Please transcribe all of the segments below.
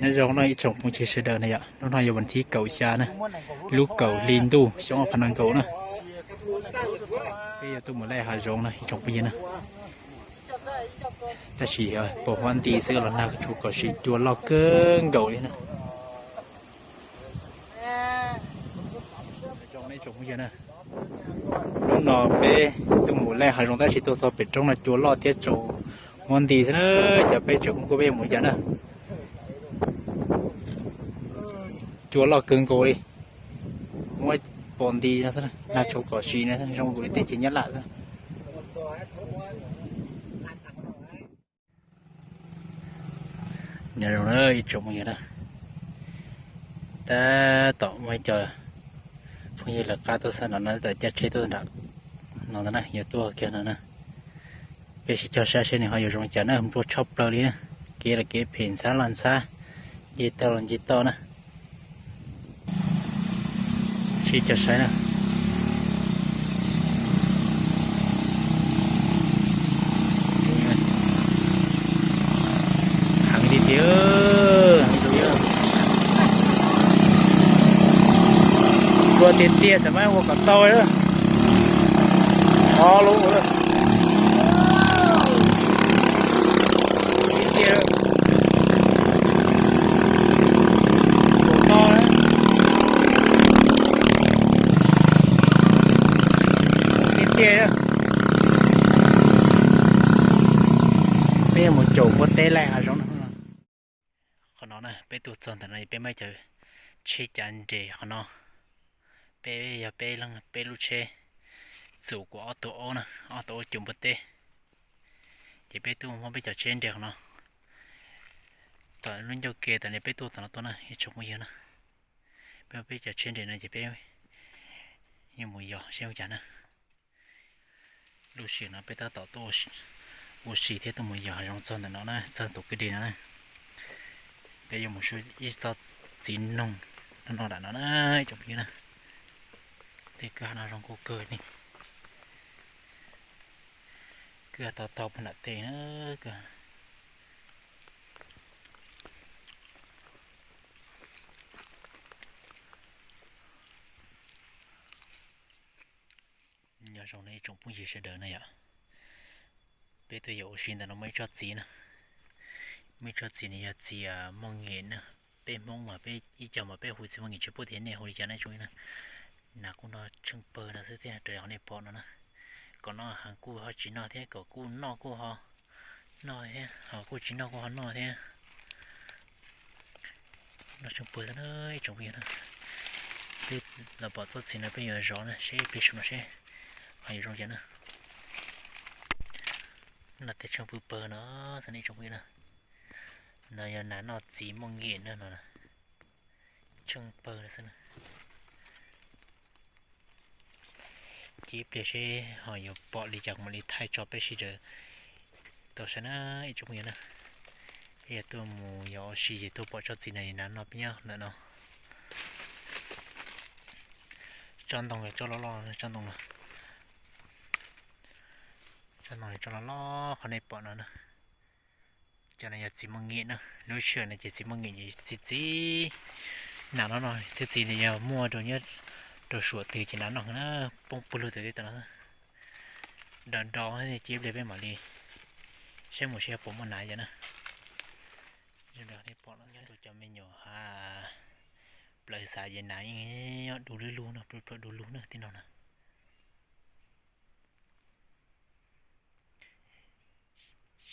Nyob zoo no ib tsoom phooj ywg sawv daws na yom, hnub no yog vas thib kaum xya na, lub kaum hli ntuj xyoo ob phav nees nkaum na. Peb yuav tuaj mus laij hav zoov na ib tsoom phooj ywg na. Tab sis yog pos huab nti xwb los nag tshauv kom sis cua loj kawg nkaus li na. Hnub no peb tuaj mus laij hav zoov tab sis tuaj txog pem roob no cua loj thiab tsaus huab nti xwb na. Xyov peb tseem kuj peb mus cas na. Cua loj kawg nkaus li, muab pos nti no xwb, nag tshauv kom sis no zoo nkaus li teb chaws Nyab Laj xwb. Nyob zoo na ib tsoom phooj ywg na, tab tom muaj ib co phooj ywg lawv qab tuaj xab no na, tab tom caij tsheb tuaj nram no ntag na, yuav tuaj kiag no na. Peb sib cog saib seb nws ho yuav zoo li cas na, npluag tshaj plaws li na. Kev los kev phem ntxhab los ntxhab, nce toj los nce toj na. Sib cog saib na. Heev tiag tiag. Dua tiag tiag, xav mas ua kom tau. Ho lub tiag tiag. Tiag tiag. Peb yuav mus caum npua teb laij hav zoov no. Qhov no na peb tuaj txog ntawm no peb muaj cov tsheb cav nres qhov no. Peb yog peb leeg peb lub tsheb txus kuv ob tug aub na, ob tug aub caum npua teb. Ces peb tuaj muab peb cov tsheb nres qhov no. Tom lub ncauj ke tom no peb tuaj tom no tuaj na ib tsoom phooj ywg na. Peb muab peb cov tsheb nres no ces peb yuav mus yos seb ua cas na. Lub sij hawm no peb tab tom tuaj ua si thiab tuaj mus yos hav zoov txog ntawm no na, txog tus kwj deg no na. Peb yuav mus saib ib tsob txiv noog no no nram no na ib tsoom phooj ywg na. Tej kwj ha no zoo nkauj kawg li. Kwj ha tau tau puag nram tej na. Nyob zoo na ib tsoom phooj ywg sawv daws na yom. Peb tuaj yos ua si ntawm no muaj ib tsob txiv na. Muaj ib tsob txiv no yog txiv moj nkem na. Peb Hmoob mas peb ib co mas peb hu txiv moj nkem tsis paub tias nej hu li cas na ib tsoom na. Nas kuj noj tsheej pawg no xwb thiab raws li qhov nej pom no na. Kom noj heev kuj ho tsis noj thiab, kom kuj noj kuj ho noj thiab, ho kuj tsis noj kuj ho noj thiab. Noj tsheej pawg xwb na ib tsoom phooj ywg na. Peb los pom tsob txiv no peb yuav zov na seb ib pliag saum no seb ho yuav zoo cas na. Noj tej tsheej pawg pawg no xwb na ib tsoom phooj ywg na. No yog nas noj txiv moj nkem na no na. Tsheej pawg no xwb na. Cia ib pliag seb ho yuav pom li cas kuv mam li thaij tso peb sawv daws tau saib na ib tsoom phooj ywg na. Peb yog tuaj mus yos ua si ces tuaj pom tsob txiv no nas noj peb nyob ntawm no. Tsob ntoo yog tsob loj loj tsob ntoo no. Tsob ntoo yog tsob loj loj qhov nej pom no na. Cov no yog txiv moj nkem na, lub sij hawm no ces txiv moj nkem ces txiv txiv. Nas no no thiab txiv no yog muaj rau nyob rau suam twg ces nas noj na, poob pawg lug twg tej tam no. Nrov nrov cia ib pliag peb mam li saib mus seb puas muaj nas yom na. Zoo li nej pom no xwb rau cov me nyuam ha plaws xav ces nas yeej du lug lug no, plaws plaws du lug na tej no na.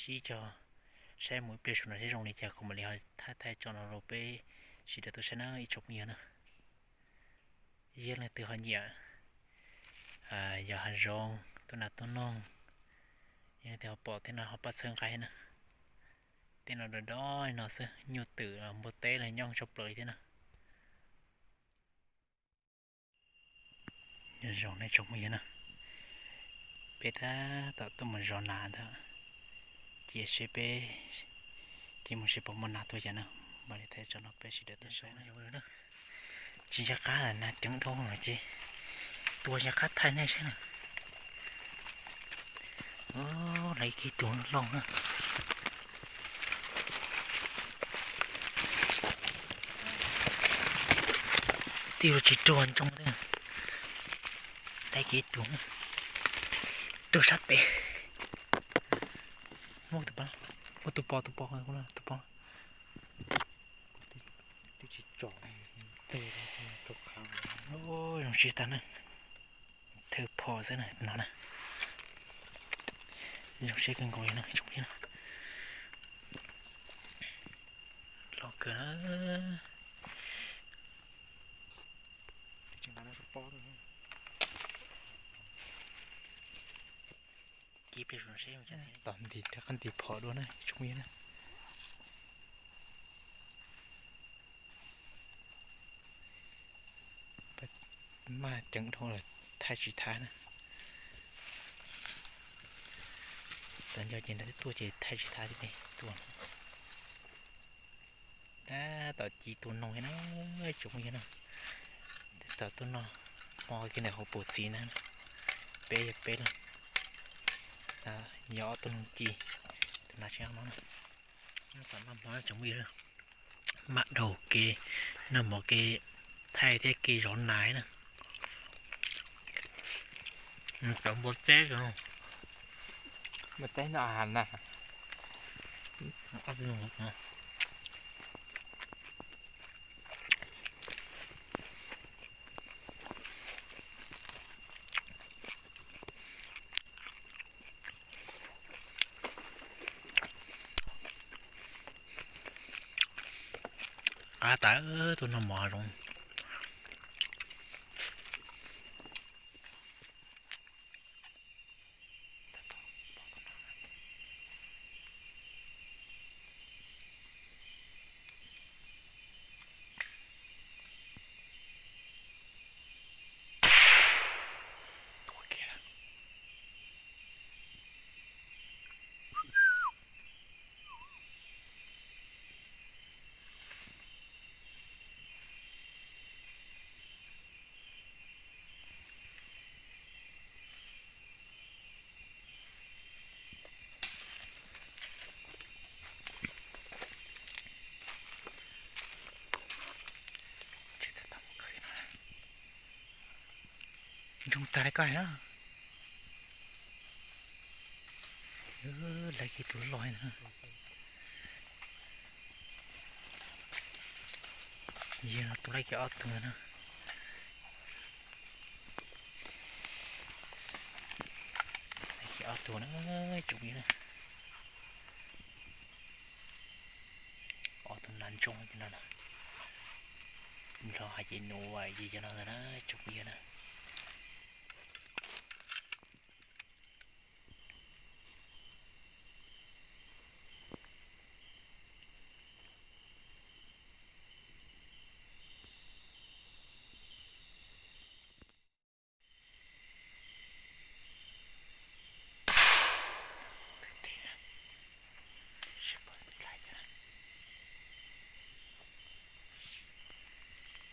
Sib cog saib mus ib pliag saum no seb zoo li cas kuv mam li ho thaij thaij tso no rau peb sawv daws tau saib na ib tsoom phooj ywg na. Yog leej twg ho nyiam yos hav zoov tuaj nas tuaj noog, yog leej twg ho pom tej no ho pab txhawb nqa na. Tej no do do li no xwb, nyuj twm los npua teb los nyob tshaj plaws li thiab na. Nyob zoo nej tsoom phooj ywg na, peb tab tom tuaj mus zov nas ntag, cia seb peb, cia mus seb puas muaj nas tuaj cas na, mam li thaij tso no peb sawv daws tau saib na. Tsis nco qab nas ceev dhau no ces tuaj nco qab thaij nej saib na. Lawv ib tug loj na. Twb yuav tsis ruag ntsoog li. Tag kis ib tug ruag sab pem. Muaj tus pos, muaj tus pos, tus pos, tus pos. Twb tsis tsom, zoo siab tag na. Thawj phom xwb na no na. Zoo siab kawg nkaus li na tsoom phooj ywg na. Loj kawg na. Tom nti rov qab nti phom dua na tsoom phooj ywg na. Maj ceev dhau lawm, thaij tsis thaiv na. Thaum nco ces nrad twb tuaj ces thaij tsis thaiv thiab tuaj. Tab tom ci tua noog na tsoom phooj ywg na. Tab tom tuaj noj hmo kiag ntawm hauv paus txiv na. Peb yog peb lawm. Yog ob tug noog ci, tus nas tsis no na. Noj tom noj hmo tsoom phooj ywg, maj dhau kev noj mov kev thaij thiab kev zov nas na. Cov npua teb, npua teb noj nas. Qab tas tuaj noj mov zoo. Ntsoog tag li koj hais na. Lawv kiag tus loj na. Yog tus lawv kiag ob tug na. Lawv kiag ob tug na, tsoom phooj ywg na. Ob tug nas ntsoog no na. Nrog hais ces nws ua yig cov no ntag na tsoom phooj ywg na.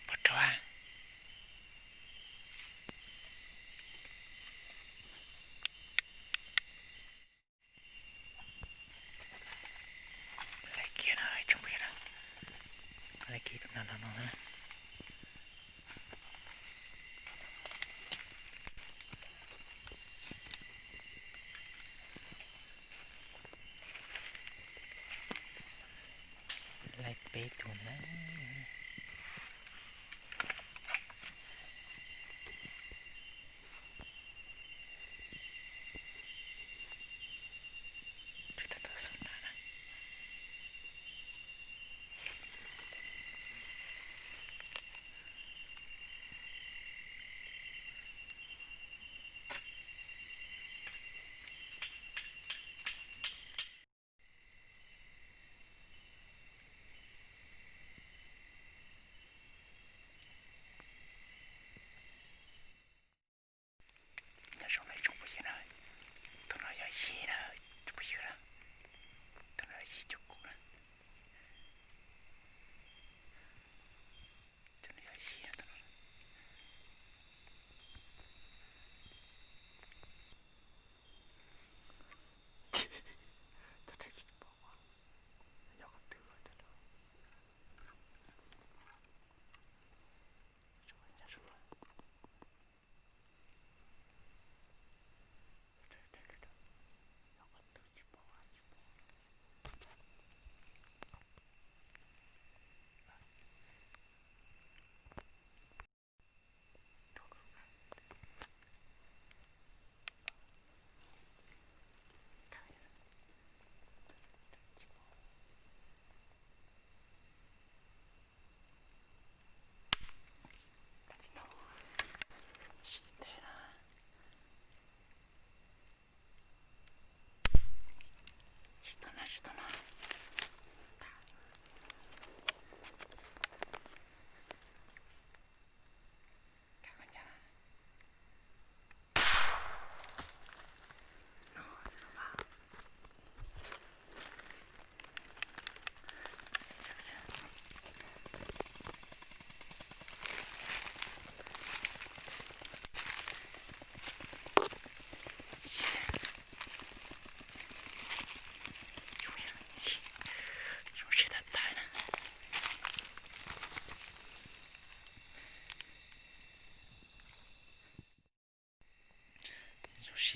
Pov rog. Laij kiag no tsoom phooj ywg na. Laij kiag tus no no no na. Laij peb tus na.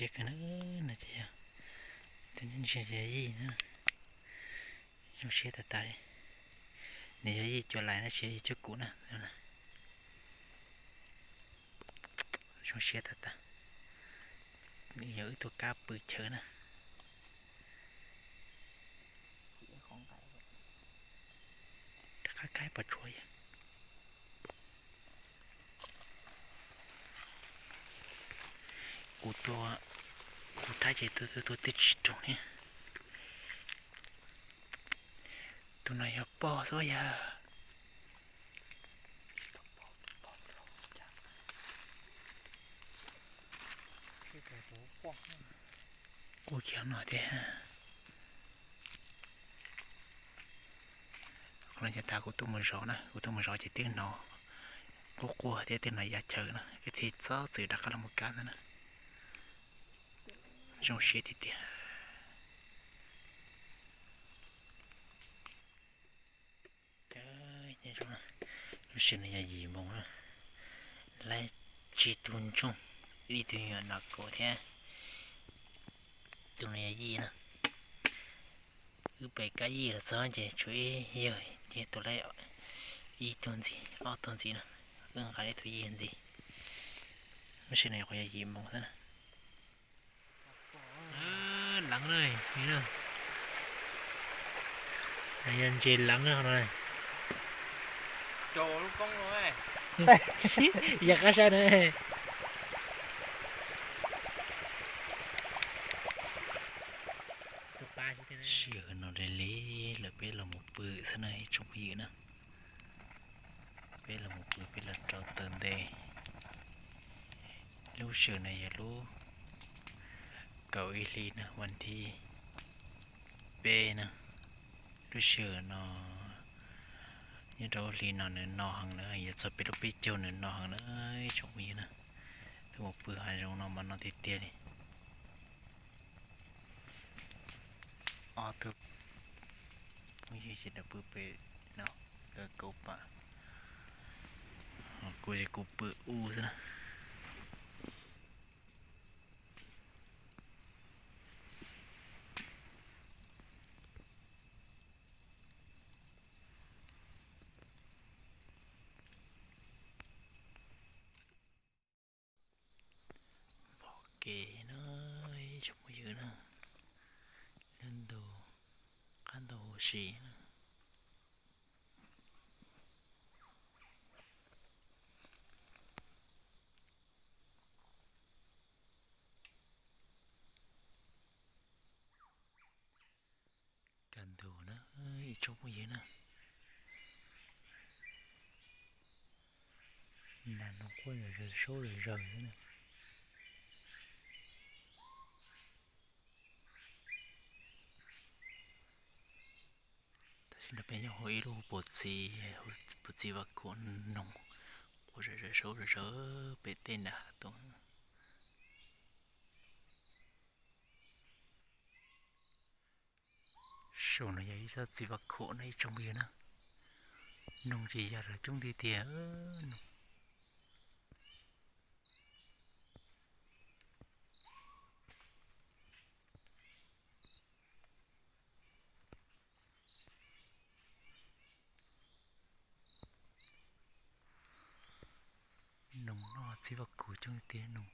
Yog kawg na, no ces yog tus ntsia ces yog yij na. Zoo siab tas tas li. Nws yog yij cua lais na, tsis yog yij cuab kuv na. Zoo siab tas tas. Nws yog wb tuaj kab pw chaw na. Rov qab kaib pos tsuas yog. Kuv tua, kuv rab ces tua tua tua twb tsis roog li. Tus no yog pog xwb yog. Quaj kiag no thiab. Qhov no ces tas kuv tuaj mus zov na, kuv tuaj mus zov ces twb hnov quaj quaj thiab twb hnov ya chaw na, wb thiaj txhob txwm rov qab los mus kab ntawd na. Zoo siab tiag tiag. Lub sij hawm no yog yim moos na, laib tsib tug ntsoog, ib tug nyuam nas kaus thiab tus no yog yij na. Wb pem kab yij los txog ces tshuav ib yawg ces tua laib ib tug ntxiv ob tug ntxiv na, wb nqa ib tug yij ntxiv. Lub sij hawm no nyuam qhuav yog yim moos xwb na. Leev na, yog ntses leev no. Yog qab saib na. Sij hawm no li li lawm peb los mus pw xwb na ib tsoom phooj ywg na. Peb los mus pw peb los rau taws nte. Lub sij hawm no yog lub kaum ib hli na, vas thib peb na. Lub sij hawm no nyob rau hli no nws no heev na, yuav txog peb lub peb caug nws no heev na ib tsoom phooj ywg na. Tuaj mus pw hav zoov no mas no tiag tiag li. Ob tug phooj ywg ces lawv pw pem no, lawv kaum pam, kuv ces kuv pw ub xwb na. Pom kev na ib tsoom phooj ywg na, lub ntuj qab ntuj huv si na. Kaj ntug na ib tsoom phooj ywg na, mas no quaj zom zaws saub zom zaws xwb na. Tam sim no peb nyob hauv ib lub puas txiv, puas txiv vaj khuam noog quaj zom zaws saub zom zaws pem tej nram hav tuaj. Saum no yog ib tsob txiv vaj khuam na ib tsoom phooj ywg na, noog ces ya los coob tiag tiag. Noog noj txiv vaj khuam coob tiag noog.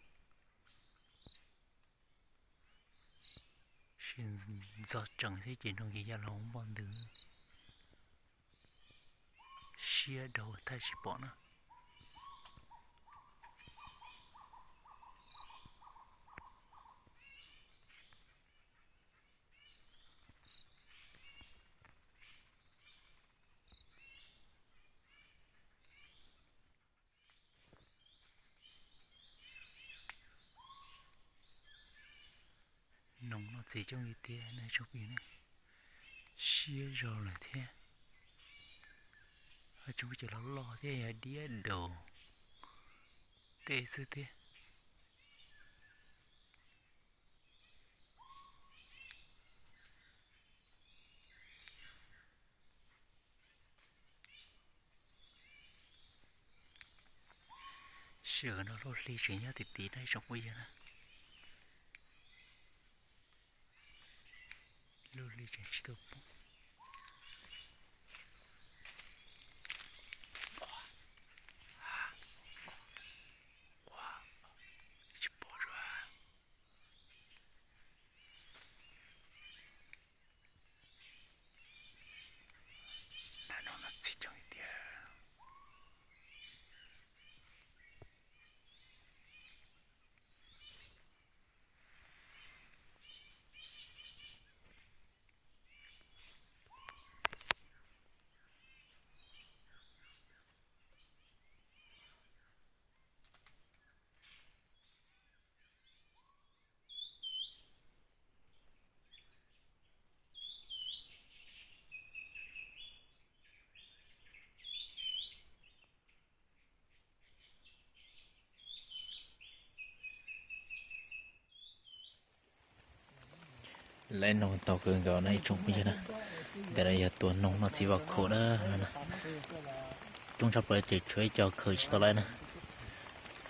Sim ntxog tsees xwb ces noog ces ya los hauv npoj ntws. Siab dhau thaj tsis pom na. Noog noj txiv coob li tiag ne tsoom phooj ywg ne, siab zog lawm thiab. Tsoom phooj ywg, cov loj loj thiab yog diab daus tej xwb thiab. Sij hawm no luaj hli tseem nyob tim tid na ib tsoom phooj ywg na. Tsis tuaj pom. Tsis pom. Nram no no txi coob tiag. Lawv noog tau kawg nkaus na ib tsoom phooj ywg na. Ntawm no yog tua noog noj txiv vaj khaum na. Coob tshaj plaws ces tshuav ib co khaws tsis tau lawm na.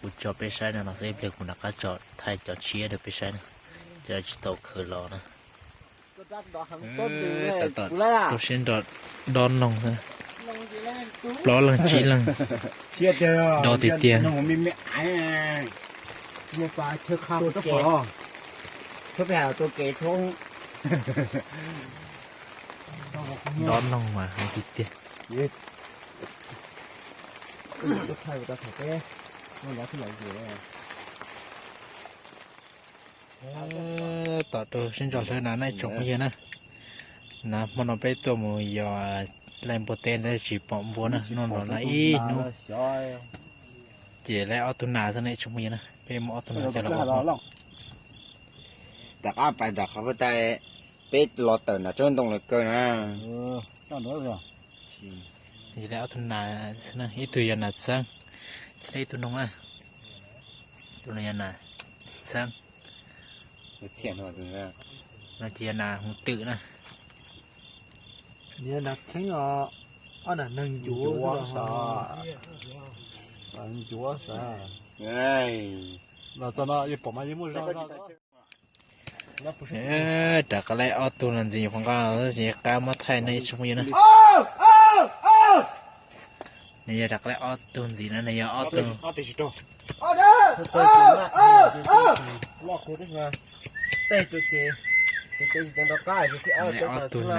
Kuv tso peb saib no no xwb, ib pliag kuv rov qab tso thaij cov tshiab rau peb saib na. Cov tsis tau khaws los na. Tab tom rau siab ntso dob noog xwb. Plaub leeg tsib leeg dob tiag tiag. Dob noog mas heev tiag tiag. Tom rau siab ntso hlawv na ib tsoom phooj ywg na. Na hmo no peb tuaj mus yos laij npua teb ntawd tsis pom npua na, noj los na ib hnub ces laij ob tug nas xwb na ib tsoom phooj ywg na, peb muaj ob tug nas coj los ua hmo. Rov qab pais nram qhov peb los tawm nram tsob ntoo lawm kawg na. Laij ob tug nas, ib tug yog nas txheeb, ib tug noog na, tus no yog nas txheeb, no ces yog nas hmoov twm na. Nas txheeb os, ob nas neeg ncuav xwb. Ncuav xwb. Los txog no yeej pom mas yeej muaj zog zog. Rov qab laij ob tug no ntxiv nyuam qhuav nqa los, qab muab thaij nej ib tsoom phooj ywg na. Nws yog rov qab laij ob tug ntxiv na, nws yog ob tug. Ob tug na,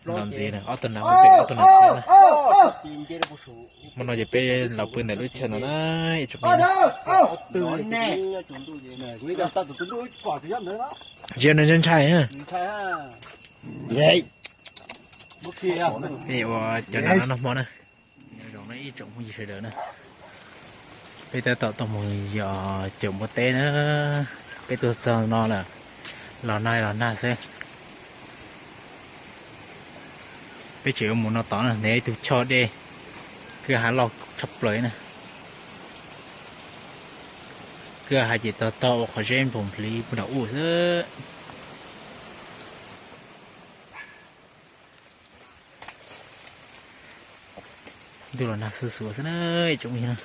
los ntxiv na, ob tug na, ob tug na txheeb na. Hmo no ces peb los pw ntawm lub chaw no na, ib tsoom phooj ywg. Tsis yog nws ntshai ntshai na. Peb ua cov nas no noj hmo na. Nyob zoo na ib tsoom phooj ywg sawv daws na. Peb tab tom tuaj mus yos caum npua teb na. Peb tuaj txog no lawm, los nag los nag xwb. Peb tseem yuav mus no tod na, nws yog ib tug choj dej, kwj ha loj tshaj plaws na. Kwj ha ces tog tog ua qhov zeb npog nplhiv puag nram ub xwb. Ntuj los nag xuv xuav xwb na ib tsoom phooj ywg na.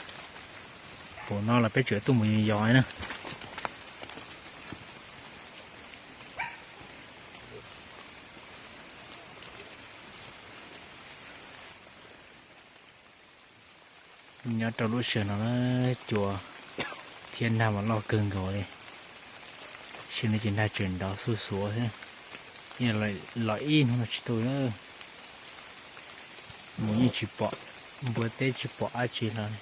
Pum no los peb tseem tuaj mus yos yos na. Nyob rau lub sij hawm no na, cua thiab nag mas loj kawg nkaus li. Sij hawm no ces nag tseem nrov xuj xuav thiab. Los ib hnub no tsis tu, mus yeej tsis pom npua teb tsis pom dab tsi los li.